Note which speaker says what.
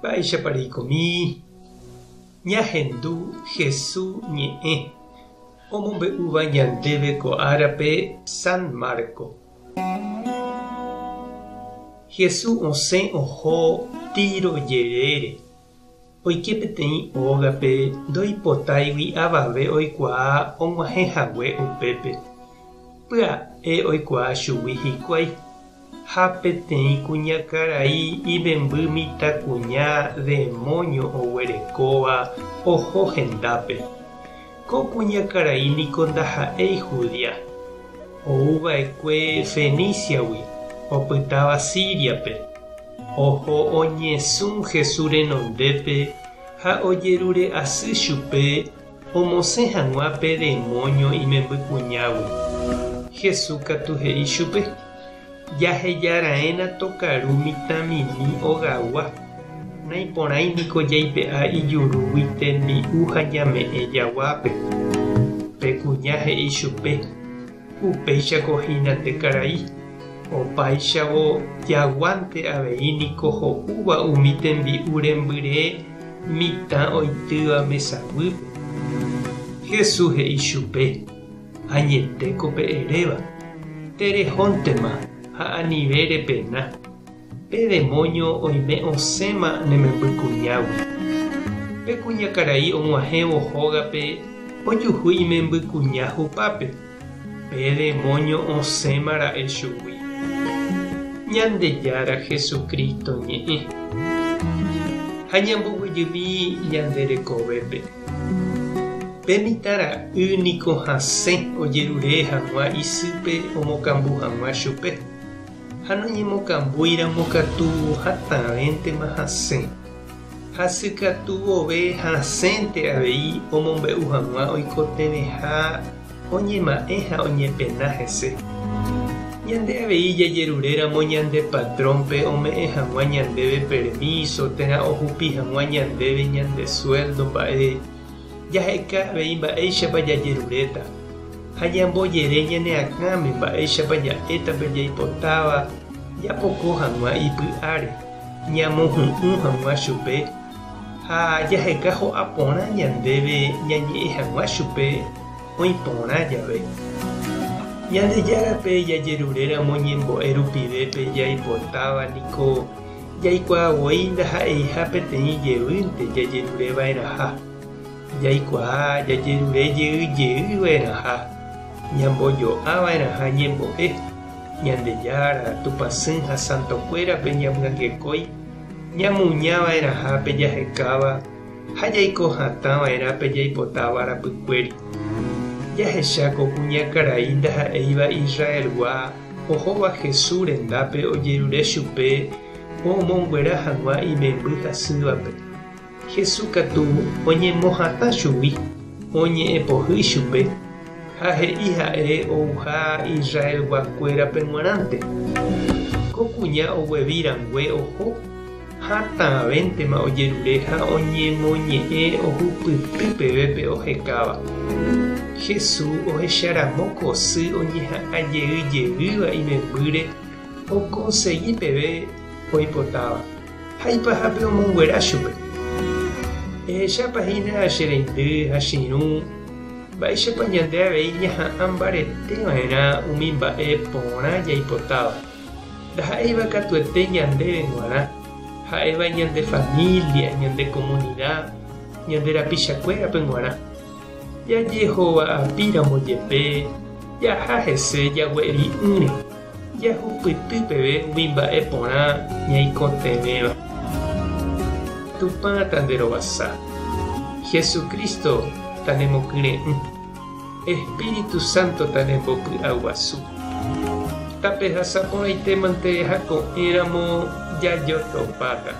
Speaker 1: Mba'éichapa reikomi? Ñahendu Hesu ñe'ẽ omombe'úva ñandéve ko árape San Marco. Hesu osẽ oho Tiro jerére. Oike peteĩ ógape ndoipotáigui avave oikuaa og̃uahẽ hague upépe. Pya'e oikuaa chugui hikuái. Ha peteĩ kuñakarai imemby mitãkuña demóño oguerekóva oho hendápe. Ko kuñakarai niko ndaha'éi judía. Ou va'ekue Feníciagui, opytáva Síriape. Oho oñesũ Jesús renondépe ha ojerure asy chupe omosẽ hag̃ua pe demóño imembykuñágui. Jesús katu he'i chupe, Jaheja raẽna tokaru mitãmimi ogagua, naiporãi niko jaipe'a ijurúgui tembi'u ha ñame'ẽ jaguápe. Pe kuña he'i chupe, Upéichako hína nde karai, opáichavo jaguánte avei niko ho'úva umi tembi'u rembyre mitã oitýva mesaguýpe. Jesús he'i chupe, Añetéko pe eréva, terehóntema ha anive repena, pe demóño oime osẽma ne memby kuñágui. Pe kuñakarai og̃uahẽvo hógape ojuhu imemby kuña hupápe, pe demóño osẽma ra'e chugui. Ñandejára Jesucristo ñe'ẽ. Ha ñamboguejymi ñande rekovépe. Pe mitãra'y niko hasẽ ojerure hag̃ua isýpe omokambu hag̃ua chupe, ha noñemokambúiramo katu hatãvéntema hasẽ. Hasykatu vove hasẽnte avei omombe'u hag̃ua oikotevẽha oñema'ẽ ha oñepena hese. Ñande avei jajeruréramo ñande patrónpe ome'ẽ hag̃ua ñandéve permíso térã ohupi hag̃ua ñandéve ñande suéldo mba'e, jaheka avei mba'éichapa jajeruréta ha ñambojere ñane akãme mba'éichapa ja'éta pe jaipotáva japoko hag̃ua ipy'áre, ñamohu'ũ hag̃ua chupe ha jaheka ho'a porã ñandéve ñañe'ẽ hag̃ua chupe oĩ porã jave. Ñandejárape jajeruréramo ñembo'e rupive pe jaipotáva niko jaikuaa voi ndaha'eiha peteĩ jeýnte jajerure va'erãha. Jaikuaa jajerure jey jey va'erãha, ñambojo'a va'erãha ñembo'e, Ñandejára, Tupãsy ha santokuérape ñamyangekói, ñamuña va'erãha pe jahekáva, Ha jaiko hatã va'erã pe jaipotáva rapykuéri. Jahecha ko kuñakarai ndaha'éiva Israelgua ohóva Jesús rendápe ojerure chupe omonguera hag̃ua imemby hasývape. Jesús katu oñemohatã chugui, oñe'ẽpohýi chupe, ha he'i ha'e ouha Israelguakuérape g̃uarãnte. Ko kuña oguevi rangue oho Hatãvéntema ojerure ha oñemoñe'ẽ ohupyty peve pe ohekáva. Jesús ohecharamo ko sy oñeha'ã jey jeýva imembýre okonsegi peve oipotáva, ha ipahápe omonguera chupe. Ehechápa hína che reindy ha che irũ mba'éichapa ñande avei ñaha'ã mbarete va'erã umi mba'e porã jaipotáva. Ndaha'éiva katuete ñandéve g̃uarã, ha'éva ñande familia, ñande komunida, ñande rapichakuérape g̃uarã. Jajehova'apíramo jepe, jaha hese jagueri'ỹre, jahupyty peve umi mba'e porã ñaikotevẽva. Tupã tanderovasa. Jesucristo tanemokyre'ỹ. Espíritu Santo tanembopy'aguasu. Tapehasa porãite mante ha ko'ẽramo jajotopáta.